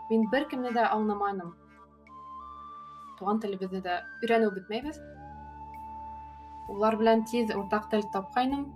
Мин бер кемде дә аңламаным. Туған телебеҙҙе дә өйрәнеү бөтмәйбеҙ. Улар белән тиҙ уртаҡ тел тапҡайным.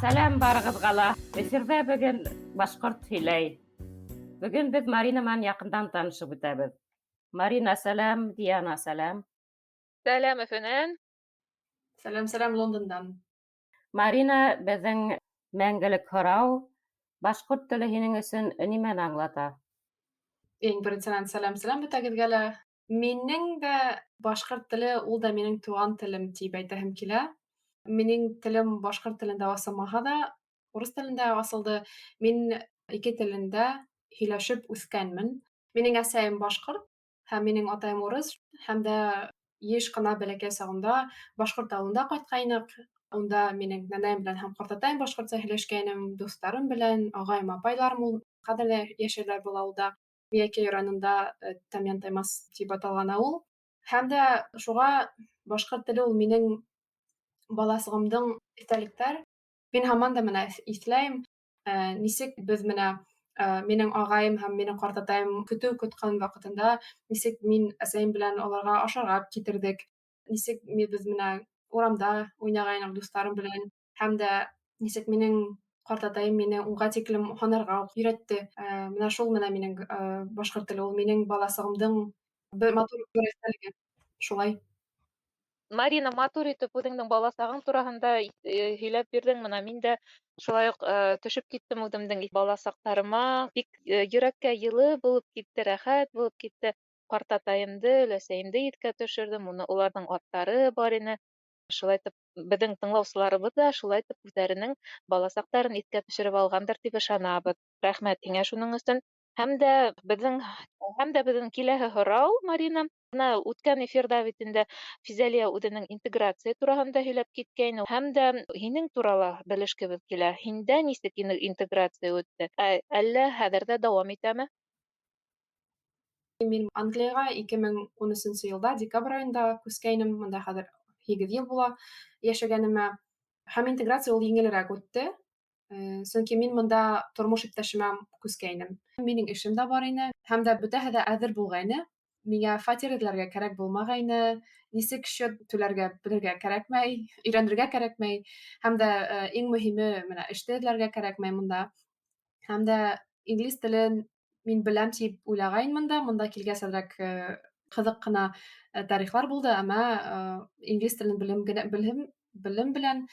Сәләм барығыҙға ла. Эфирҙа бөгөн башҡорт һөйләй. Бөгөн беҙ Марина менән яҡындан танышып үтәбеҙ. Марина, сәләм, Диана, сәләм. Сәләм Өфөнән. Сәләм, сәләм Лондондан. Марина, беҙҙең мәңгелек һорау: башҡорт теле һинең өсөн нимәне аңлата? Иң беренсенән сәләм, сәләм бөтәгеҙгә лә. Минең дә башҡорт теле ул да минең туған телем тип әйтәһем килә. Минең телем башҡорт телендә асылмаһа ҙа, урыҫ телендә асылды. Мин ике телендә һөйләшеп үҫкәнмен. Минең әсәйем башҡорт һәм минең атайым урыҫ, һәм дә йыш ҡына бәләкәй сағымда башҡорт ауылында ҡайтҡайныҡ. Унда минең нәнәйем белән һәм ҡартатайым башҡортса һөйләшкәйнем, дуҫтарым белән, ағайым, апайларым ул хәҙер ҙә йәшәйҙәр был ауылда. Миәкәй районында Тәмйән Таймас тип аталған ауыл. Һәм дә шуға башҡорт теле ул минең баласығымдың иҫтәлектәр. Мин һаман да менә иҫләйем, нисек беҙ менә минең ағайым һәм минең ҡартатайым көтөү көткән ваҡытында нисек мин әсәйем белән уларға ашарға китерҙек, нисек беҙ менә урамда уйнағайныҡ дуҫтарым белән, һәм дә нисек минең ҡартатайым мине уға тиклем һанарға уҡ өйрәтте. Менә шул менә минең башҡорт теле ул минең баласығымдың бер матур бер иҫтәлеге. Шулай. Марина, матур итеп үҙеңдең бала сағың тураһында һөйләп бирҙең. Бына мин дә шулай уҡ төшөп киттем үҙемдең бала саҡтарыма. Бик йөрәккә йылы булып китте, рәхәт булып китте. Ҡартатайымды, өләсәйемде иҫкә төшөрҙөм. Уны уларҙың аттары бар ине. Шулай итеп, беҙҙең тыңлаусыларыбыҙ ҙа шулай итеп үҙҙәренең бала саҡтарын иҫкә төшөрөп алғандыр тип ышанабыҙ. Рәхмәт һиңә шуның өсөн. Һәм дә беҙҙең киләһе һорау, Марина. Бына үткән эфирҙа бит инде Физәлиә үҙенең интеграция тураһында һөйләп киткәйне. Һәм дә һинең турала белешкебеҙ килә. Һиндә нисек интеграция үтте? Әллә хәҙер ҙә дауам итәме? Мин Англияға 2013 йылда декабрь айында күскәйнем, бында хәҙер 8 йыл була йәшәгәнемә. Һәм интеграция ул еңелерәк үтте. Сөнки мин бында тормош иптәшемә күскәйнем. Минең эшем дә бар ине, һәм дә бөтәһе дә әҙер булғайны. Миңә фатир эҙләргә кәрәк булмағайны, нисек счет түләргә белергә кәрәкмәй, өйрәнергә кәрәкмәй. Һәм дә иң мөһиме менә эште эҙләргә кәрәкмәй монда. Һәм дә инглиз телен мин беләм тип уйлағайным монда, монда килгәс әҙерәк ҡыҙыҡ ҡына тарихлар булды, әммә инглиз телен белем генә белем белем белән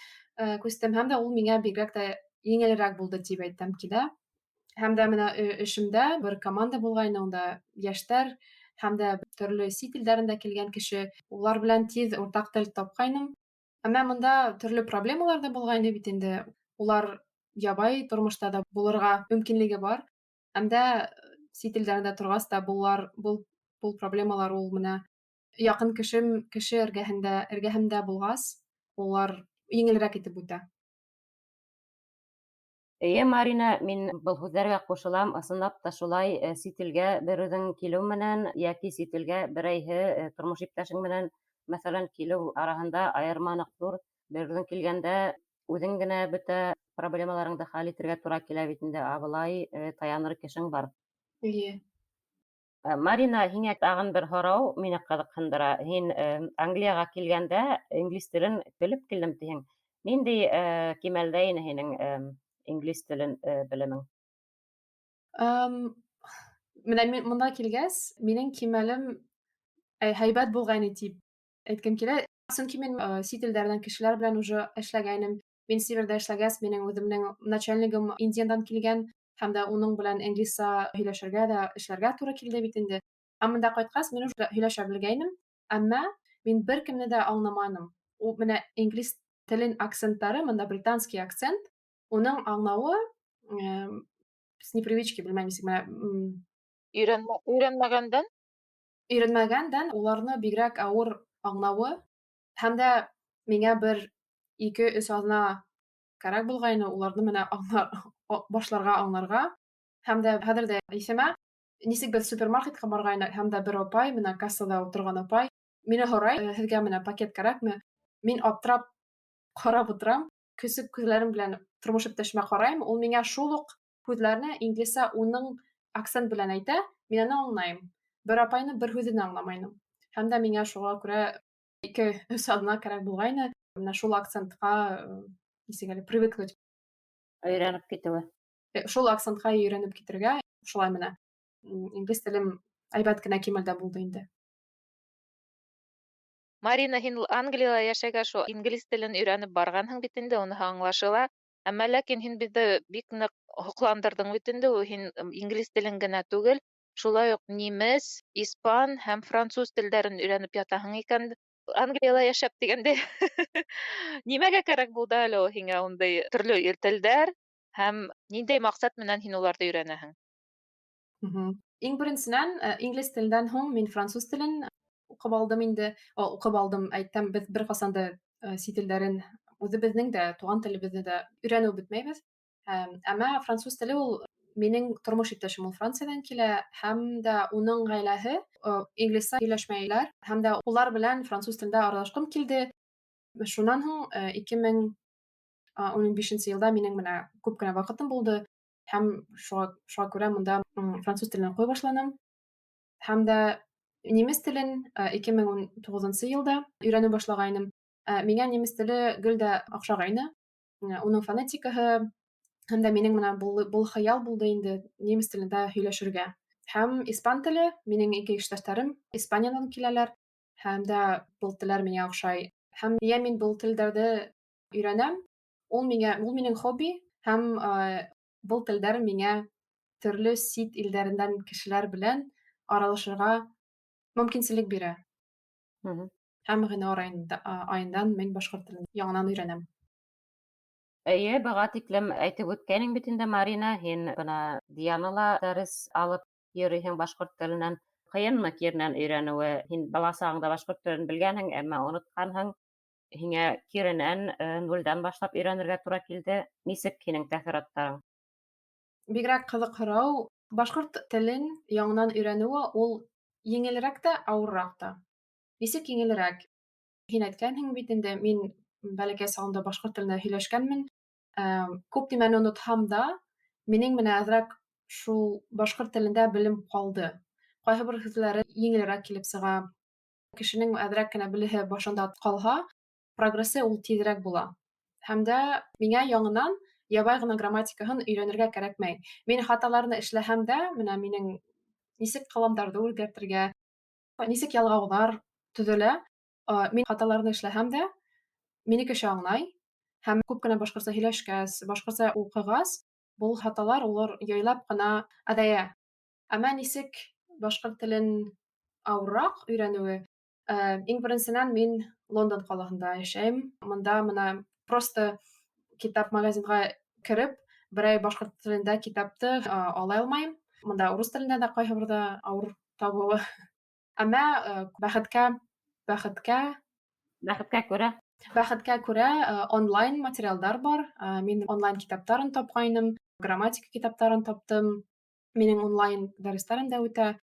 күстем, һәм дә ул миңә бигерәк тә еңелерәк булды тип әйтәм килә. Һәм дә менә эшемдә бер команда булғайны, унда йәштәр һәм дә төрлө сит илдәрендә килгән кеше, улар белән тиҙ уртаҡ тел тапҡайным. Әммә монда төрлө проблемалар ҙа булғайны бит инде. Улар ябай тормошта да булырға мөмкинлеге бар. Һәм дә сит илдәрендә торғас та булар был проблемалар ул менә яҡын кеше эргәһемдә булғас, улар еңелерәк итеп үтә. Эйе, Марина, мин был һүҙҙәргә ҡушылам. Ысынлап та шулай, сит илгә бер үҙең килеү менән йәки сит илгә берәйһе тормош иптәшең менән, мәҫәлән, килеү араһында айырма ныҡ ҙур. Бер үҙең килгәндә үҙең генә бөтә проблемаларыңды хәл итергә тура килә бит инде, ә былай таяныр кешең бар. Эйе. Марина, һиңә тағын бер һорау мине ҡыҙыҡһындыра. Һин Англияға килгәндә инглиз телен белеп килдем тиһең. Ниндәй кимәлдә ине һинең инглиз телен белемең? Менә мин монда килгәс, минең кимәлем һәйбәт булғайны тип әйткем килә. Сөнки мин сит илдәрҙән кешеләр белән уже эшләгәйнем. Мин Северҙа эшләгәс, минең үҙемдең начальнигым Индиядан килгән, һәм дә уның белән инглизса һөйләшергә ҙә эшләргә тура килде бит инде. Ә монда ҡайтҡас, мин уже һөйләшә белгәйнем, әммә мин бер кемде дә аңламаным. Ул менә инглиз телен акценттары, монда британский акцент, уның аңлауы с непривычки, белмәйем нисек менә Өйрәнмәгәндән? Өйрәнмәгәндән уларны бигерәк ауыр аңлауы, һәм дә миңә бер 2-3 аҙна кәрәк булғайны уларны менә аңлар, башларға аңларға. Һәм дә хәҙер ҙә иҫемә, нисек беҙ супермаркетҡа барғайныҡ, һәм дә бер апай, менә кассала ултырған апай, Мине һорай, һеҙгә менә пакет кәрәкме? Мин аптырап ҡарап ултырам, көсөк күҙҙәрем белән тормош иптәшемә ҡарайым, ул миңә шул уҡ һүҙҙәрне инглизсә уның акцент белән әйтә, мин аны аңлайым. Бер апайны бер һүҙен аңламайным. Һәм дә миңә шуға күрә 2-3 аҙна кәрәк булғайны, менә шул акцентҡа нисек әле привыкнуть. Өйрәнеп китеүе. Шул акцентҡа өйрәнеп китергә, шулай менә инглиз телем әйбәт кенә кимәлдә булды инде. Марина, һин Англияла йәшәгәс, шул инглиз телен өйрәнеп барғанһың бит инде, уныһы аңлашыла. Әммә ләкин һин беҙҙе бик ныҡ һоҡландырҙың бит инде, һин инглиз телен генә түгел, шулай уҡ немец, испан һәм француз телдәрен өйрәнеп ятаһың икән. Англияла йәшәп тигәндәй. Нимәгә кәрәк булды әле ул һиңә ундай төрлө телдәр һәм ниндәй маҡсат менән һин уларҙы өйрәнәһең? Иң беренсенән, инглиз теленән һуң мин француз телен уҡып алдым инде. Уҡып алдым, әйтәм, беҙ бер ҡасан да сит телдәрен үҙебеҙҙең дә, туған телебеҙҙе дә өйрәнеү бөтмәйбеҙ. Әммә француз теле ул минең тормош иптәшем, ул Франциянан килә, һәм дә уның ғаиләһе инглизсә һөйләшмәйләр, һәм дә улар белән француз телендә аралашҡым килде. Шунан һуң 2015 йылда минең менә күп кенә ваҡытым булды, һәм шуға күрә мында француз телен уҡый башланым. Һәм дә немец телен 2019 йылда өйрәнә башлағайным. Миңә немец теле гел дә оҡшағайны. Уның фонетикаһы һәм дә минең менә был хыял булды инде немец телендә һөйләшергә. Һәм испан теле, минең ике иштәштәрем Испаниянан киләләр, һәм дә был телдәр миңә оҡшай. Һәм миңә мин был телдәрҙе өйрәнәм. Ул миңә, ул минең хобби, һәм был телдәр миңә төрлө сит илдәренән кешеләр белән аралашырға мөмкинселек бирә. Һәм ғинуар айындан мин башҡорт телен яңынан өйрәнәм. Эйе, быға тиклем әйтеп үткәнең бит инде, Марина, һин бына Дианала дәрес алып йөрөйһөң башҡорт теленән. Ҡыйынмы киренән өйрәнеүе? Һин бала сағыңда башҡорт телен белгәнһең, әммә онотҡанһың. Һиңә киренән нулдән башлап өйрәнергә тура килде. Нисек һинең тәьҫораттарың? Бигерәк ҡыҙыҡ һорау. Башҡорт телен яңынан өйрәнеүе ул еңелерәк тә, ауырыраҡ та. Нисек еңелерәк? Һин әйткәнһең бит инде, мин бәләкәй сағымда башҡорт телендә һөйләшкәнмен. Күп нимәне онотһам да, минең менә әҙерәк шул башҡорт телендә белем ҡалды. Ҡайһы бер һүҙҙәре еңелерәк килеп сыға. Кешенең әҙерәк кенә белеһе башында ҡалһа, прогрессы ул тиҙерәк була. Һәм дә миңә яңынан ябай ғына грамматикаһын өйрәнергә кәрәкмәй. Мин хаталарны эшләһәм дә, менә минең нисек ҡаламдарҙы үҙгәртергә, нисек ялғауҙар төҙөлә, мин хаталарны эшләһәм дә, мине кеше аңлай. Һәм күп кенә башҡортса һөйләшкәс, башҡортса уҡығас, был хаталар улар яйлап ҡына әҙәйә. Әммә нисек башҡорт телен ауырыраҡ өйрәнеүе, иң беренсенән мин Лондон ҡалаһында йәшәйем. Мында мына просто китап магазинға кереп, берәй башҡорт телендә китапты ала алмайым. Мында урыҫ телендә дә ҡайһы берҙә ауыр табыуы. Әммә бәхеткә күрә. Бәхеткә күрә онлайн материалдар бар. Мин онлайн китаптарын тапҡайным, грамматика китаптарын таптым. Минең онлайн дәрестәрем дә үтә.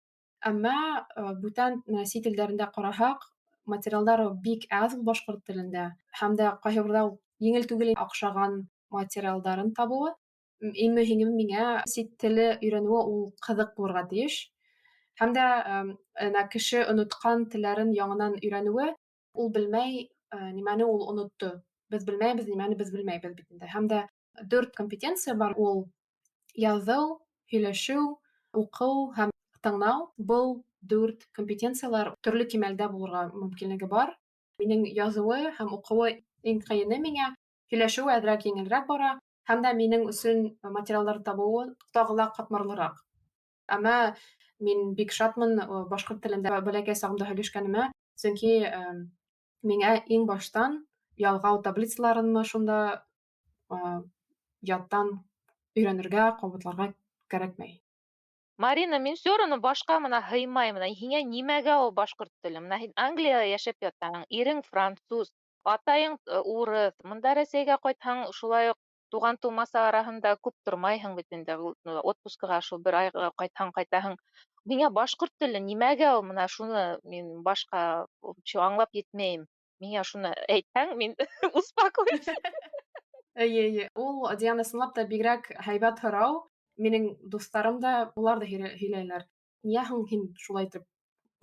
Әммә бүтән сит телдәрендә ҡараһаҡ, материалдар бик әҙ ул башҡорт телендә. Һәм дә ҡайһы берҙә ул еңел түгел оҡшаған материалдарын табыуы. Иң мөһиме миңә сит теле өйрәнеүе ул ҡыҙыҡ булырға тейеш. Һәм дә кеше онотҡан телдәрен яңынан өйрәнеүе, ул белмәй нимәне ул онотто. Беҙ белмәйбеҙ, нимәне беҙ белмәйбеҙ бит инде. Һәм дә 4 компетенция бар, ул яҙыу, һөйләшеү, уҡыу һәм тыңлау. Был 4 компетенциялар төрлө кимәлдә булырға мөмкинлеге бар. Минең яҙыуы һәм уҡыуы иң ҡыйыны миңә, һөйләшеүе әҙерәк еңелерәк бара, һәм дә минең өсөн материалдар табыуы тағы ла ҡатмарлыраҡ. Әммә мин бик шатмын башҡорт телендә бәләкәй сағымда һөйләшкәнемә, сөнки миңә иң баштан ялғау таблицаларынмы шунда яттан өйрәнергә, ҡабатларға кәрәкмәй. Марина, мин все равно башҡа мына һыймай, мына һиңә нимәгә ул башҡорт теле? Мына һин Англияла йәшәп ятаһың, ирең француз, атайың урыҫ, мында Рәсәйгә ҡайтһаң, шулай уҡ Туған тыумаса араһында күп тормайһың бит инде, отпускыға шул бер айға ҡайтһаң ҡайтаһың. Миңә башҡорт теле нимәгә ул, мына шуны мин башҡа аңлап етмәйем. Миңә шуны әйтһәң, мин успокоюсь. Эйе, эйе. Ул, Диана, ысынлап та бигерәк һәйбәт һорау. Минең дуҫтарым да, улар ҙа һөйләйләр. Ниңә һуң һин шулай итеп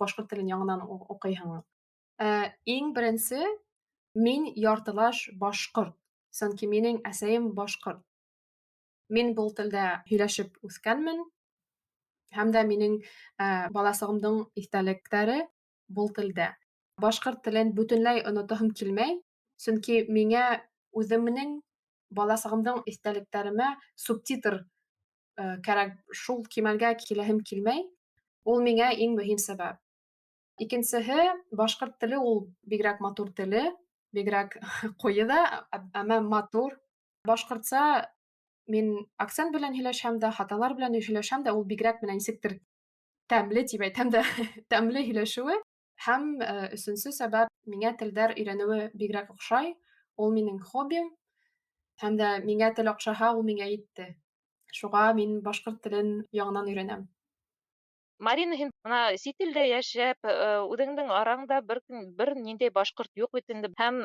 башҡорт телен яңынан уҡыйһың? Иң беренсе, мин яртылаш башҡорт. Сөнки минең әсәйем башҡорт. Мин был телдә һөйләшеп үҫкәнмен. Һәм дә минең баласағымдың иҫтәлектәре был телдә. Башҡорт телен бөтөнләй онотоһом килмәй, сөнки миңә үҙемдең баласағымдың иҫтәлектәремә субтитр кәрәк, шул кимәлгә киләһем килмәй. Ул миңә иң мөһим сәбәп. Икенсеһе, башҡорт теле ул бигерәк матур теле, бигерәк ҡуйы ҙа, әммә матур. Башҡортса мин акцент белән һөйләшәм дә, хаталар белән һөйләшәм дә, ул бигерәк менән нисектер тәмле тип әйтәм дә, тәмле һөйләшеүе. Һәм өсөнсө сәбәп, миңә телдәр өйрәнеүе бигерәк оҡшай. Ул минең хоббим. Һәм дә миңә тел оҡшаһа, ул миңә етте. Шуға мин башҡорт телен яңынан өйрәнәм. Марина, һин бына сит илдә йәшәп, үҙеңдең араңда бер ниндәй башҡорт юҡ бит инде. Һәм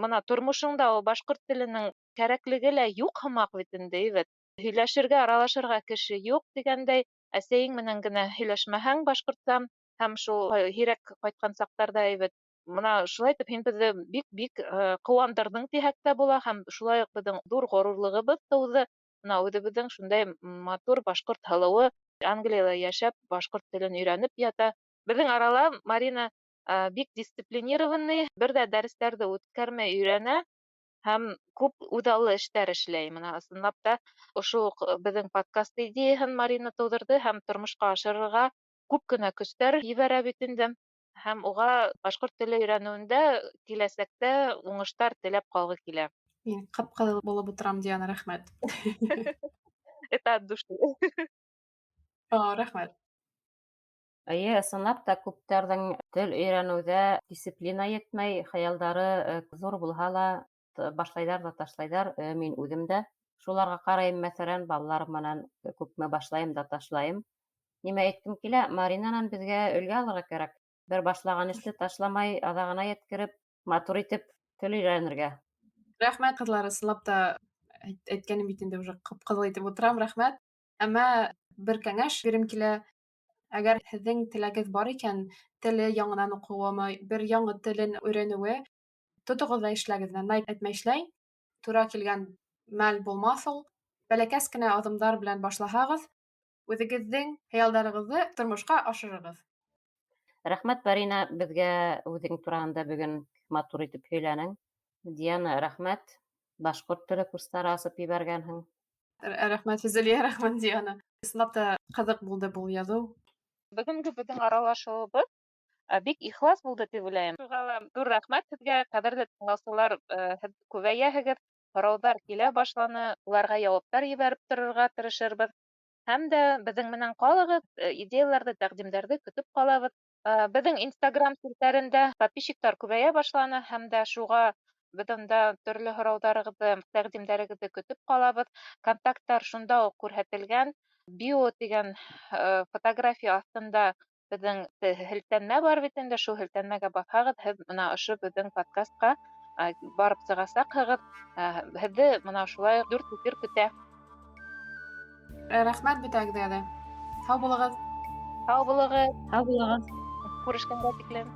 бына тормошоңда ул башҡорт теленең кәрәклеге лә юҡ һымаҡ бит инде, әйбәт. Һөйләшергә, аралашырға кеше юҡ тигәндәй, әсәйең менән генә һөйләшмәһәң башҡортса, һәм шул һирәк ҡайтҡан саҡтарҙа әйбәт. Бына шулай итеп һин беҙҙе бик-бик ҡыуандырҙың тиһәк тә була, һәм шулай уҡ беҙҙең ҙур ғорурлығыбыҙ тыуҙы. Бына үҙебеҙҙең шундай матур башҡорт һылыуы Англияла йәшәп, башҡорт телен өйрәнеп ята. Беҙҙең арала Марина бик дисциплинированный, бер ҙә дәрестәрҙе үткәрмәй өйрәнә һәм күп үҙаллы эштәр эшләй. Бына ысынлап та ошо уҡ беҙҙең подкаст идеяһын Марина тыуҙырҙы һәм тормошҡа ашырырға күп кенә көстәр ебәрә бит инде. Һәм уға башҡорт теле өйрәнеүендә киләсәктә уңыштар теләп ҡалғы килә. Мин ҡып-ҡыҙыл булып ултырам, Диана, рәхмәт. Это от души. Рәхмәт. Эйе, ысынлап та күптәрҙең тел өйрәнеүҙә дисциплина етмәй, хыялдары ҙур булһа ла башлайҙар ҙа ташлайҙар. Мин үҙем дә шуларға ҡарайым, мәҫәлән, балаларым менән күпме башлайым да ташлайым. Нимә әйткем килә, Маринанан беҙгә өлгө алырға кәрәк. Бер башлаған эште ташламай, аҙағына еткереп, матур итеп тел өйрәнергә. Рәхмәт, ҡыҙлар, ысынлап та әйткәнем бит инде, уже ҡып-ҡыҙыл итеп ултырам, рәхмәт. Әммә бер кәңәш бирем килә. Әгәр һеҙҙең теләгегеҙ бар икән, теле яңынан уҡыуымы, бер яңы телен өйрәнеүе, тотоғоҙ ҙа эшләгеҙ. Найт әйтмәй эшләй, тура килгән мәл булмаҫ ул. Бәләкәс кенә аҙымдар белән башлаһағыҙ, үҙегеҙҙең хыялдарығыҙҙы тормошҡа ашырығыҙ. Рәхмәт, Марина, беҙгә үҙең тураһында бөгөн матур итеп һөйләнең. Диана, рәхмәт. Башҡорт теле курстары асып ебәргәнһең. Рәхмәт, Физалия, рәхмәт, Диана. Ысынлап та ҡыҙыҡ булды был яҙыу. Бөгөнгө беҙҙең аралашыуыбыҙ бик ихлас булды тип уйлайым. Шуға ла ҙур рәхмәт һеҙгә, ҡәҙерле тыңлаусылар, һеҙ күбәйәһегеҙ, һорауҙар килә башланы, уларға яуаптар ебәреп торорға тырышырбыҙ. Һәм дә беҙҙең менән ҡалығыҙ, идеяларҙы, тәҡдимдәрҙе көтөп ҡалабыҙ. Беҙҙең Instagram селтәрендә подписчиктар күбәйә башланы, һәм дә шуға беҙ унда төрлө һорауҙарығыҙҙы, тәҡдимдәрегеҙҙе көтөп ҡалабыҙ. Контакттар шунда уҡ күрһәтелгән. Био тигән фотография аҫтында беҙҙең һелтәнмә бар бит инде, шул һелтәнмәгә баҫһағыҙ, һеҙ бына ошо беҙҙең подкастҡа барып сығасаҡһығыҙ. Һеҙҙе бына шулай дүрт эфир көтә. Рәхмәт бөтәгеҙгә ҙә. Һау булығыҙ. Һау булығыҙ. Һау булығыҙ. Күрешкәнгә тиклем.